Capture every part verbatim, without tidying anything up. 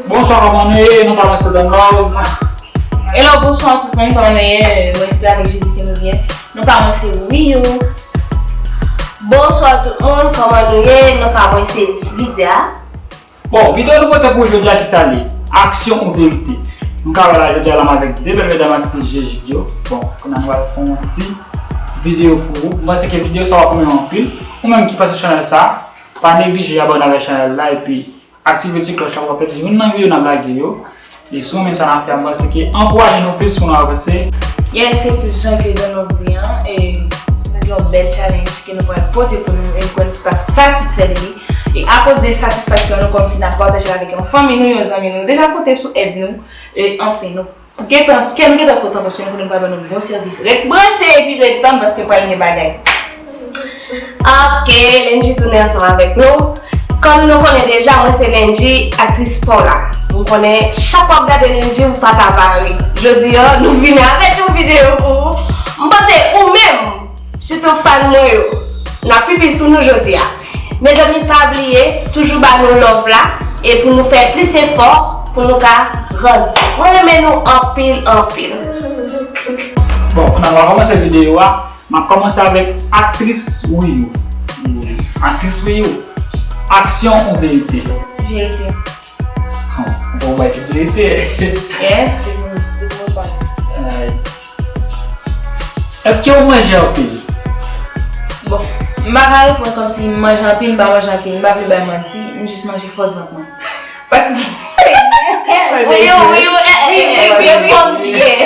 Bonswa, kòman nou ye? Non pa mwen se Don Love. Hello, bonswa tout moun, kòman nou ye? Mwen espere avèk Jezi ke nou byen. Non pa mwen se Wiyou. Bonswa tout moun, kòman nou ye? Non pa mwen se Lydia. Bon, videyo nou pote pou jodi a ki sa li? Aksyon ou verite? Nou ka wè la jodi a la m avèk de bèl medam aktris Jejid yo. Bon, kounye a nou pral fè yon ti videyo pou ou. Mwen panse ke videyo sa w ap renmen anpil. Ou menm ki pase sou chanèl sa, pa neglije abòne avèk chanèl la epi aktive ti klòch la pou w pa pèdi youn nan videyo n ap lage yo. E si w renmen sa n ap fè a, m panse ke ankouraje nou plis pou nou avanse. Yes, se jan ke Don Love di an, e nou gen yon bèl challenge ke nou pral pote pou nou e m kwè nou tout ap satisfè de li. E akoz de satisfaksyon nou, kòmsi n ap pataje avèk yon fanmi nou, yon zanmi nou, deja konte sou èd nou. E anfen, nou gentan, kè nou gentan kontan paske nou konnen nou pral ba nou bon sèvis. Ret branche epi ret tann paske pral gen bagay. Ok, Lendji tounen ansanm avèk nou. Kòm nou konnen deja, mwen se Lendji, aktris pa w la. M konnen chak fwa w ap gade Lendji, ou pa ka pa ri. Jodi a, nou vini avèk yon videyo pou ou. M panse ou menm, sitou fan mwen yo, n ap pipi sou nou jodi a. Mezanmi, pa bliye, toujou ba nou love la, e pou nou fè plis efò, pou nou ka grandi. Mwen renmen nou anpil, anpil. Bon, kounye a nou va kòmanse videyo a. M ap kòmanse avèk aktris Wiyou. Aktris Wiyou, aksyon ou verite? Verite. Bon, ou bay tout verite. Yes, depi mwen, depi mwen pale. Ay. Èske ou manje anpil? Bon, m pa ka reponn kòmsi m manje anpil, m pa manje anpil, m pa vle bay manti, m jis manje fòs vant mwen. Paske Wiyou, Wiyou, eh, eh, eh, eh, reponn byen.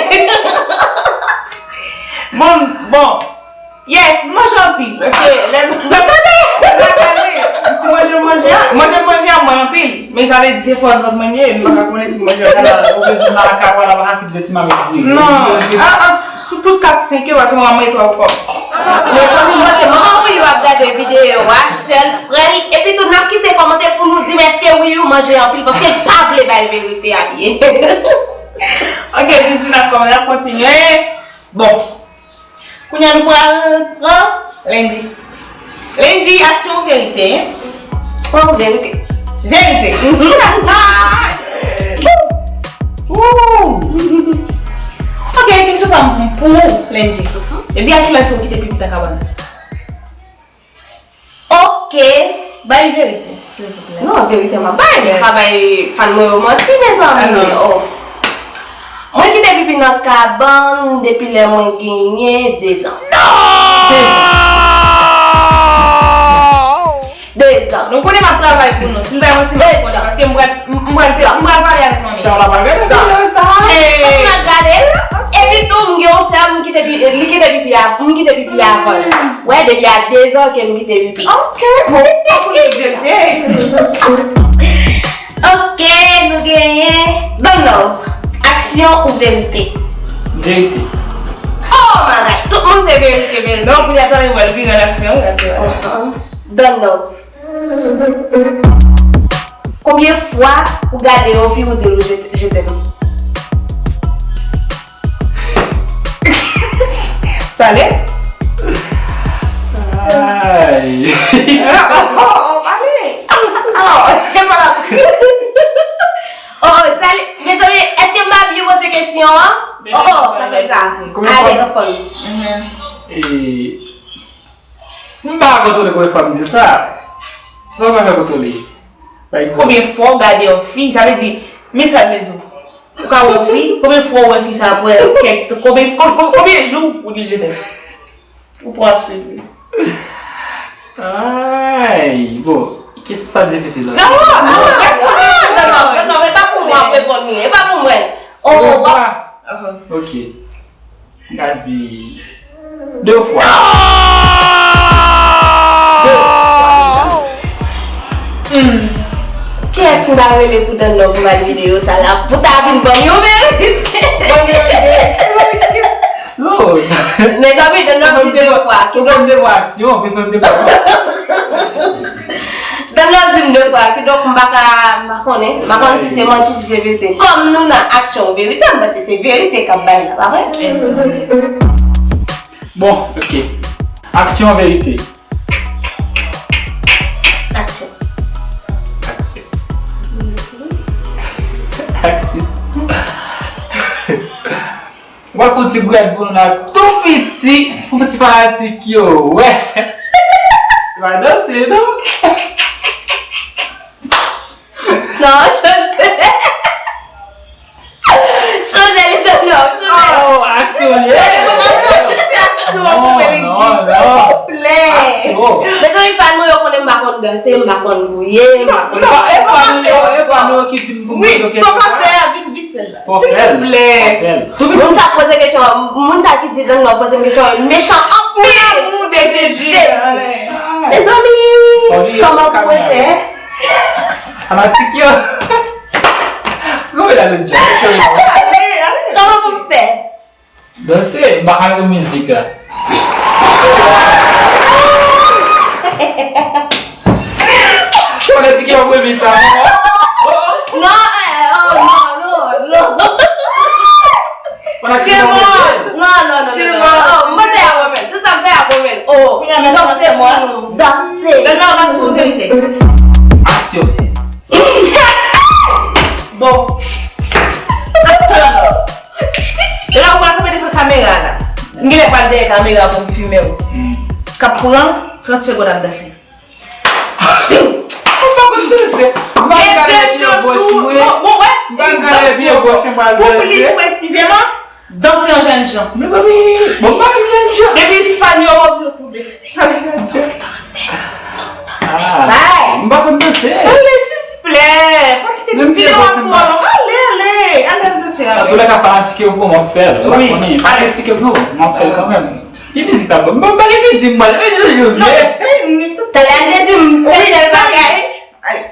Bon, bon. Yes, m manje anpil. Paske lè m, lè m, lè m ap gade, ti manje m manje a, manje m manje a, m manje anpil. Men sa vle di se fòs vant mwen ye, m pa ka konnen si m manje anpil. Ou bezwen maraka, wala, maraka, de ti mamit diri. Non. Ah, ah, sou tout kat senk yo, paske mwen, mwen twò ankò. Mezanmi, mwen se manman Wiyou ap gade videyo a, sèl frè li. Epi tou, n ap kite kòmantè pou nou di m èske Wiyou manje anpil, paske l pa vle bay verite a byen. Ok, Djidji, n ap kòmanse, n ap kontinye. Bon. Kounye a nou pral pran Lendji. Lendji, aksyon ou verite? Oh, verite. Verite. Woo! Ok, kesyon pa m pou ou, Lendji. Depi a kilè ke w kite pipi nan kabann? Ok. Bay verite, silvouplè. Non, verite m ap bay, m pa bay fan mwen yo manti, mezanmi. Oh. Mwen kite pipi nan kabann depi lè mwen genyen dezan. Non! Dezan. Nou konnen m ap travay pou nou. Si m bay manti, m ap konnen, paske m pral, m pral, m pral pale avèk manmi. Sa w la pral gade videyo sa? Fòk n ap gade l. Epi tou, m gen yon sè m kite pi-, li kite pipi a, m kite pipi avan l. Wè, depi a dezan ke m kite pipi. Ok, bon, pa pou nou verite. Ok, nou genyen Don Love. Aksyon ou verite? Verite. Oh my gosh, tout moun se verite, verite. Non, pou y ap tande wè l vire an aksyon, wi, aksyon. Don Love. Konbyen fwa ou gade yon fi ou di l je, je t'aime? Pale. Ay. Oh, oh, oh, pale. Oh, oh, e pa la. Oh, oh, sali, mezanmi, èske m pa byen poze kesyon an? Oh, oh, pa fè sa. Konbyen fwa? Ale, reponn. E, m pa kontwole konbyen fwa m di sa. Non, m pa fè kontwole. Pa egzanp. Konbyen fwa w gade yon fi? Sa vle di, men sa l vle di w. Ou ka wè yon fi, konbyen fwa w wè fi sa apre kèk, konbyen, kon-, kon-, konbyen jou ou di je t'aime? Ou pran abside. Ay, bon, kesyon sa difisil la. Non, non, non, non, non, non, non, non, e pa pou mwen ap reponn li, e pa pou mwen. Oh, wa. Ok. M ka di de fwa. De fwa. Hmm. Kiyès m ta rele pou Don Love pou m al videyo sa la? Pou ta vin ban m yon verite. Ban m yon verite. Mezanmi, Don Love di de fwa. Ou fè m de fwa aksyon, ou fè m de fwa aksyon. Don Love di m de fwa, kidonk m pa ka, m pa konnen. M pa konn si se manti, si se verite. Kòm nou nan aksyon ou verite, m panse se verite k ap bay la, pa vre? Bon, ok. Aksyon, verite. Mwen fè yon ti brèd pou nou la tou piti, pou ti fanatik yo wè. Li pa danse, non? Non, chanje. Chanje li de non, chanje. Oh, aksyon, yeah. Aksyon pou Elendji, silvouplè. Aksyon. Mezanmi, fan mwen yo konnen m pa konn danse, m pa konn gouye, m pa konn... Non, e pa fanm yo, e fanm yo ki di m pou m... Wi, sa w ka fè a, vin vit fè l la. Fò fè l. Silvouplè. Fò fè l. Moun sa poze kesyon, moun sa ki di dan nan poze m kesyon, mechan anpil. Pou lanmou de Jezi. Mezanmi, kòman pou mwen fè? Fanatik yo. Kòman pou mwen fè? Danse, m pa ka jwe mizik la. Fanatik yo, mwen vin sa. Non, eh, oh, non, non, non. Fanatik yo, mwen vin. Non, non, non, non, non. Oh, mwen se a mwen menm. Tout sa m fè a mwen menm. Oh, danse pou nou. Danse. Donn mwen yon aksyon, verite. Aksyon. Bon. Aksyon. E la ou pral kanpe devan kamera la. M genlè pral dèyè kamera pou m filme w. K ap pran trant segonn ap danse. Ou pa konn danse. M pa gade vye bòch mwen. Bon, bon, wè. M pa gade vye bòch mwen pral danse. Pou plis presizeman, danse an jènjan. Mezanmi, bon, m pa vin jènjan. Depi fan yo wè w, yo toude. Ah, m pa konn danse. Ale, silvouplè, pa kite videyo a twò long. Ale, ale, ale al danse avè m. Antoulèka, fanatik yo pou m ap fè l. Ou pa konnen, pa kritike m non, m ap fè l kanmenm. Ki mizik la bon? M pa gen mizik, mwen. Talè a te di m fè sèl bagay.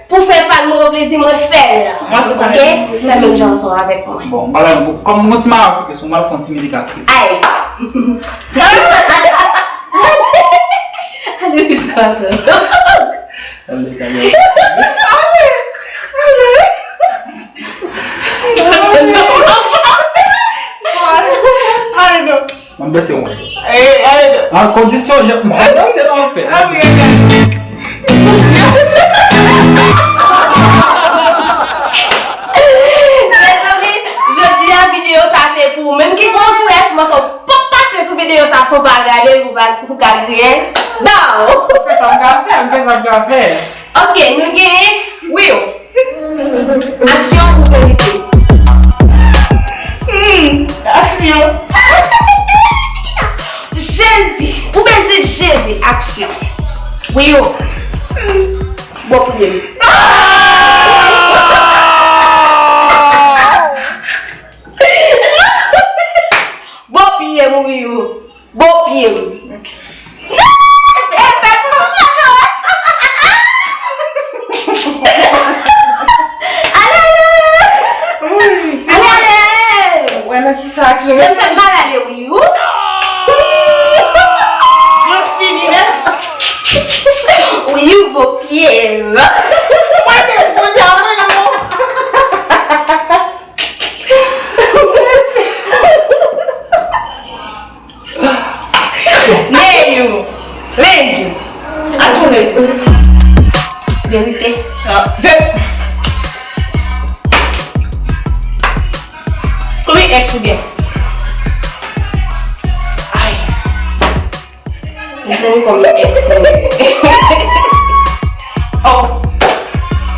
Pou fè fan mwen yo plezi, mwen fè l. Mwen fè fan mwen plezi. Fè menm jan ansanm avèk mwen. Bon, m pral, kòm m gon ti mari Afriken sou mwen, m pral fè yon ti mizik Afriken. Ay. Ale vit, papa. Ale, ale. Ale, ale. Ay, non. Mwen danse mwen. Eh, ale, non. An kondisyon, jan m danse la, an fèt. Ah, wi, ok. Mezanmi, jodi a videyo sa se pou ou menm ki gon strès, mwen son pop pase sou videyo sa, son pa gade pou pa, pou ka griyen. Daw! Fè sa m ka fè, m fè sa m ka fè. Ok, nou genyen Will. Aksyon ou verite? Hmm, aksyon. Jezi, ou bezwen Jezi, aksyon. Will. Bon, priye m. Bon, priye m, Will. Bon, priye m. Non! E fè pou mwen, non! Ale, ale! Ale, ale! Wè nan ki sa aksyon. Yo fè m mal ale, wi, ou. Yo fini, men. Wi, ou bon pye. Mwen, men, mwen, mwen, mwen. Neyou, Lendji, aksyon verite. Verite. Ah, ve- Konbyen ex ou gen? Ay. Mezanmi, konbyen ex mwen gen? Oh.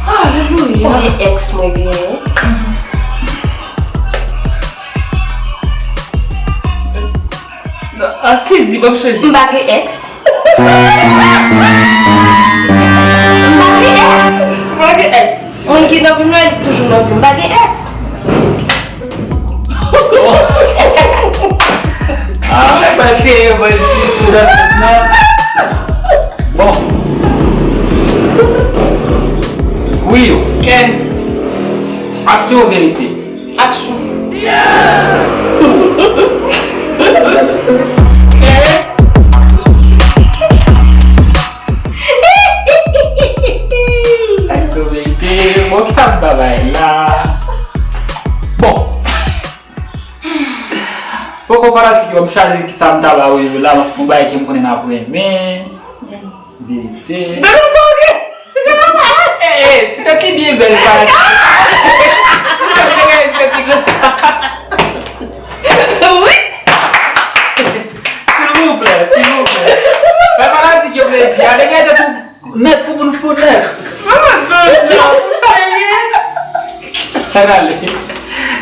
Alelouya. Konbyen ex mwen gen? Ah, si di, ban m chanje. M pa gen ex. M pa gen ex. M pa gen ex. Moun ki nan vi m nan, li toujou nan vi m. M pa gen ex. Ah, mwen pral tire yon bal chit pou dans nan. Bon. Wi, yo. Ken. Aksyon ou verite? Aksyon. Ken. Aksyon verite. Bon, ki sa m ta bay la? Bon. Poko fanatik yo, m chwazi ki sa m ta ba yo la, yon bagay ke m konnen n ap renmen. Verite. Gade m sa w gen. Eh, eh, ti tèt li byen bèl, fanatik. Ti tèt li byen Nèt pou moun fou nèt. Mwen mwen mwen mwen serye. Ann ale.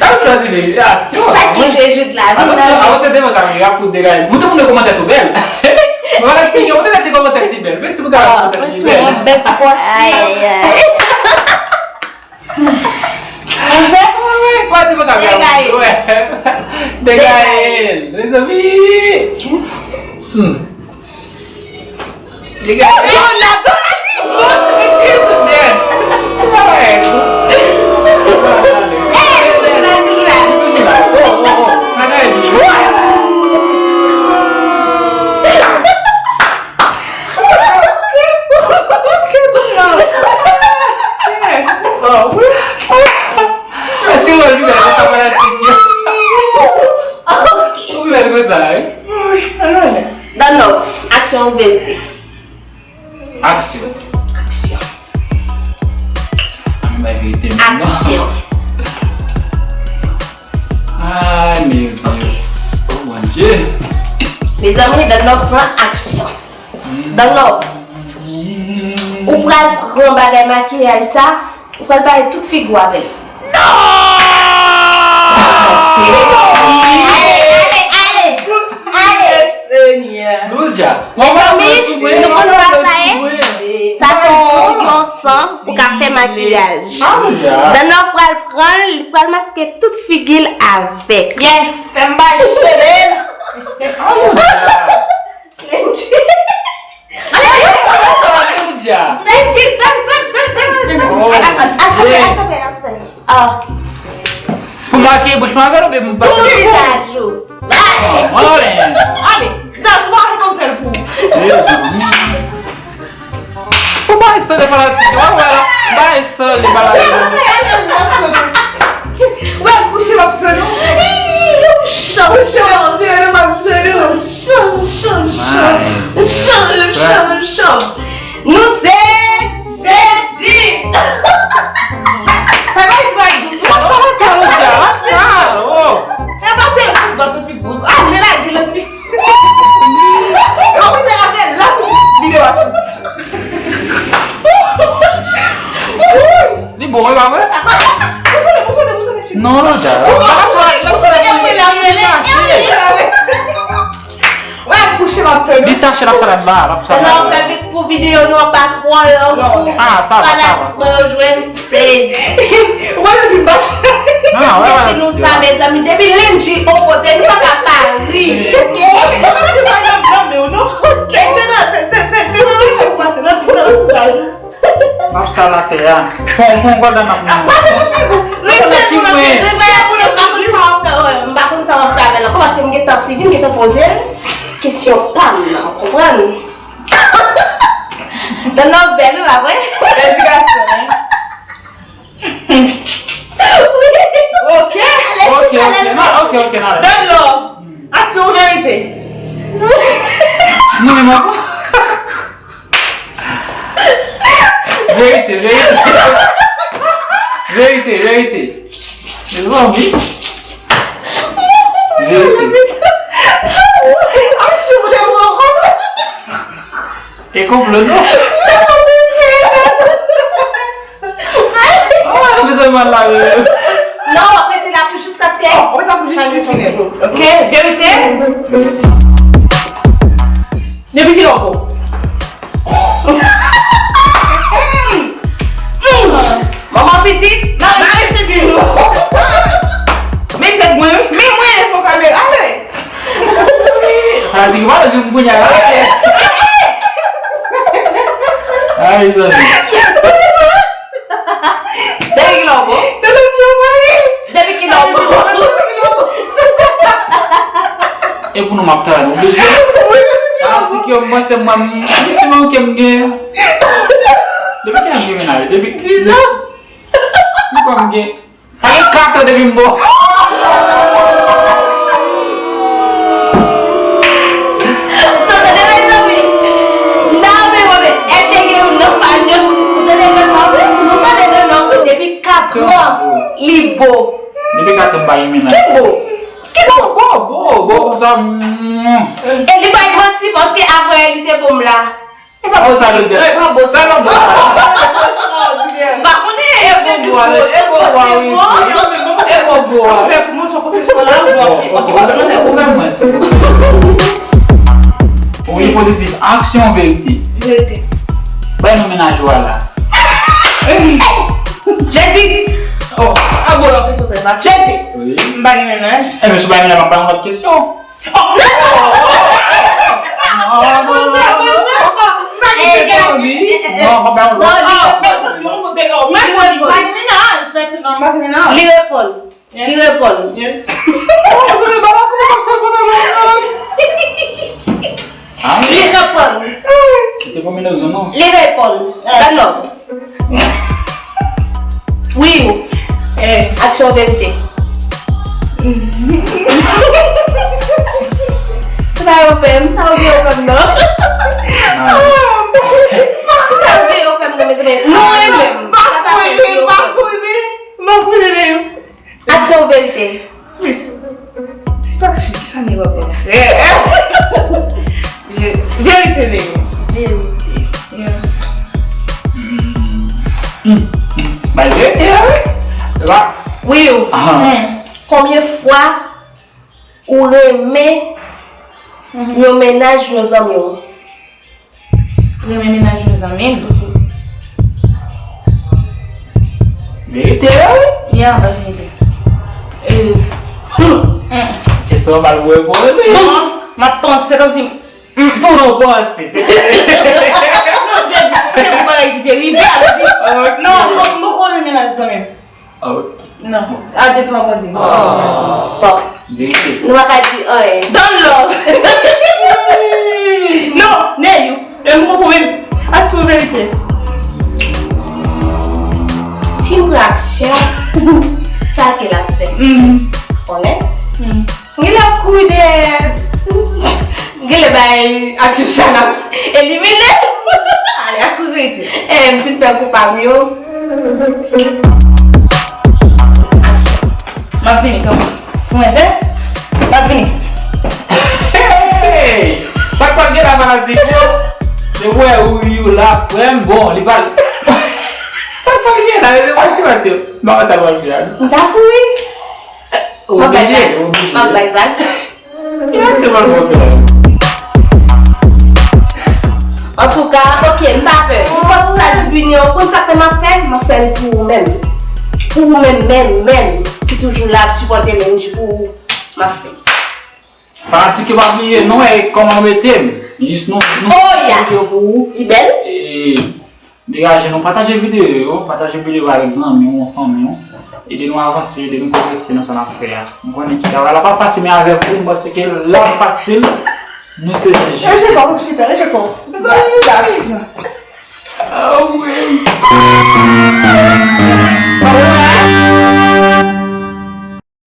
Ann chwazi de aksyon. Sa ki jejit la vi nan. Atansyon, atansyon devan kamera pou degaje. Mwen te moun nan kòmantè tou bèl. Mwen pa ka fini, mwen te nan kòmantè ki bèl. Mèsi pou kòmantè ki bèl. Bèl ti pòs. Ay, ay. Mwen te pa ka fè. Degaje l. Degaje l, mezanmi. Hmm. Degaje l. Donald, Donald, Donald. Èske w pi bèl konsa, fanatik yo? Ou pi bèl konsa, wi. Donald, aksyon ou verite? Aksyon. Aksyon. Ann bay verite m. Aksyon. Ay, mezanmi. Oh, Bondye. Mezanmi, Donald pran aksyon. Donald, ou pral pran bagay makiyaj sa, ou pral bay tout figi w avè l. Ale, ale, ale, ale. Senyè. Mezanmi, nou konn sa sa ye? Sa se yon, yon sans pou ka fè makiyaj. Donald pral pran l, li pral maske tout figi l avèk. Yes, fè m bay cheve m. Ale, ale, ale, ale, ale. Vit, vit, vit, vit, vit, vit. Oh, atann, atann, atann, atann. Ah. Pou makiye bouch mwen avè l oubyen pou makiye? Pou vizaj ou. Ale. Ale. Jazz, mwen al kontre l pou ou. Mezanmi. Se yon bagay san de fanatik. Wè, wè la. Bagay san de fanatik. Wè, kouche m ap fè nou. Chan, chan. Chan, chan, chan. Chan, chan, chan. Nou se Jejit. Fè bagay ti bagay dous la, non? Sa va, Kalouja, sa, oh. Fè pase l tout bòt nan figi. Ah, li lage nan figi. Yo, mete avè l la pou videyo a fini. Li bon, wi, pa vre? Pou sonnen, pou sonnen, pou sonnen figi. Non, non, dja. Ou pa sonnen, pou sonnen, pou sonnen, pou sonnen. Wè, kouche m ap tann ou. Li tache l ap salad la, l ap salad. Nan, fè vit pou videyo nou an pa twò long. Ah, sa va, sa va. Fanatik mwen yo jwenn plezi. Ou pa jwenn fim pa. Non, wè, wè, si nou sa, mezanmi, depi lendi on kote, nou pa ka pa ri. Ok? Ou pa jwenn blan men ou non. Ok. Se nan, se, se, se, se nan fim ou pase, nan fim, nan fim. M ap sal atè a. Bon, bon, gòd la m ap nan. Pase pou figi w. Refè pou nou. Refè pou nou. M pa konn sa w ap fè, m pa konn sa w ap fè avè l ankò, paske m gentan fini, m gentan poze l. Kesyon pa m nan, w konprann? Donald bèl, wi, pa vre? Bèl ti gason, wi. Wi. Ok. Ok, ok. Non, ok, ok, non. Donald. Aksyon ou verite? Nou menm ankò? Verite, verite. Verite, verite. Mezanmi. Verite. Aksyon ou te pran kòb. E konplo, non? Ah, mezanmi, mal la, wi. Non, w ap rete la pou jiskaske. Oh, w ap rete la pou jiskaske. Ok, verite? Verite. Depi kilè w bo? Manman pitit, mari sezi nou. Men tèt mwen, wi. Men mwen, fò kamera, ale. Sa di ki pa di m kounye a la. Ay, zanmi. Depi kilè w bo? Depi kilè w bo? E pou nou m ap travay, nou bezwen. Sa di ki yo, mwen se mwen, m si manke m gen. Depi kilè m gen mennaj? Depi dizan. Poukwa m gen? Sa gen kat an depi m bo. Sa tande, mezanmi? M ta renmen wè, èske gen youn nan fan yo? Ou tande, mezanmi? Nou tande, mezanmi? Depi kat an, li bo. Depi kat an, m pa gen mennaj. Ki bo? Ki bo? Bo, bo, bo, konsa, mm. E li bay manti, paske avan yè li te bo m la. E pa bo sa nou di. E pa bo Sa nan bò sa. Ekstraòdinè. M pa konnen, e te di bon, e bon, bon, bon, e bon, bon. Ou fè pou mwen, se yon pwofesyon la, ou bon, ok, ok, ou fè mwen, se bon. Wi, pozitif. Aksyon, verite. Verite. Bay non mennaj ou a la. Jezi! Oh. A bon, lòt kesyon fè pase. Jezi! Wi. M pa gen mennaj. Enben, si w pa gen mennaj, m ap bay yon lòt kesyon. Oh, non! Non, non, non, non, non. M pa gen kesyon, wi. Non, m ap bay yon lòt. Non, li reponn. Mwen, mwen, m pa gen mennaj, mèt, non, m pa gen mennaj. Li reponn. Li reponn. Li reponn. Kite konbinezon non. Li reponn. Ban lòv. Wi ou. Aksyon verite. Sa yo fè m, sa yo fè m non. Sa yo fè m non, mezanmi. Nou renmen m. Sa sa fè m. M pa konnen. M pa konnen. Aksyon ou verite? Smith, se pa aksyon, kisa m gen wè pou fè? Verite, Leo. Verite. Yeah. Bay verite la, wi. Wi, wi. Konbyen fwa ou renmen yon mennaj yon zanmi w? Renmen mennaj yon zanmi m. Verite, wi. Ya, verite. E, hmm. Kesyon an mal pou reponn, wi. Non, m ap panse kòmsi, hmm. Sa w panse, se te... Non, se te, se te yon bagay ki te rive, al di. Ok. Non, m, m poko renmen mennaj zanmi m. Ok. Non, a devan Bondye. Bon, nou pa ka di anyen. Don love. Non, Neyou, e m poko menm. Aksyon verite. Si m pran aksyon, sa ke l ap fè? Konnen? M gen lè ap kouri dèyè. M gen lè bay aksyon sa n ap elimine. Ale, aksyon verite. E, m fin fè kou pa m yo. M ap vini, tanpri. Pou mwen fè? M ap vini. Hey! Sa k pral gen la, fanatik yo? Se wè ou ri ou la, frè m, bon, li pral. Sa k pral gen la, e mwen ki pase. M pa konn sa l pral gen la. M ta kouri. Oblije, oblije. M ap bay vag. Antouka, ok, m pa pè. Nenpòt sa ki vini an, ou konn sa k fè m ap fè? M ap fè l pou ou menm. Pou ou menm, menm, menm, ki toujou la ap sipòte Mendy pou ou, m ap fè. Fanatik yo pa bliye non, e kòman mete m. Jis nou, nou, oh, yeah, yo pou ou. Li bèl? E, Degaje nou, pataje videyo yo, pataje videyo yo avèk zanmi w, fanmi w. Ede nou avanse, ede nou pwogrese nan sa n ap fè a. M konnen ki travay la pa fasil, men avèk ou, m panse ke l ap fasil. Nou se jèn. Eche kò, chita, eche kò. Aksyon. Ah, wi.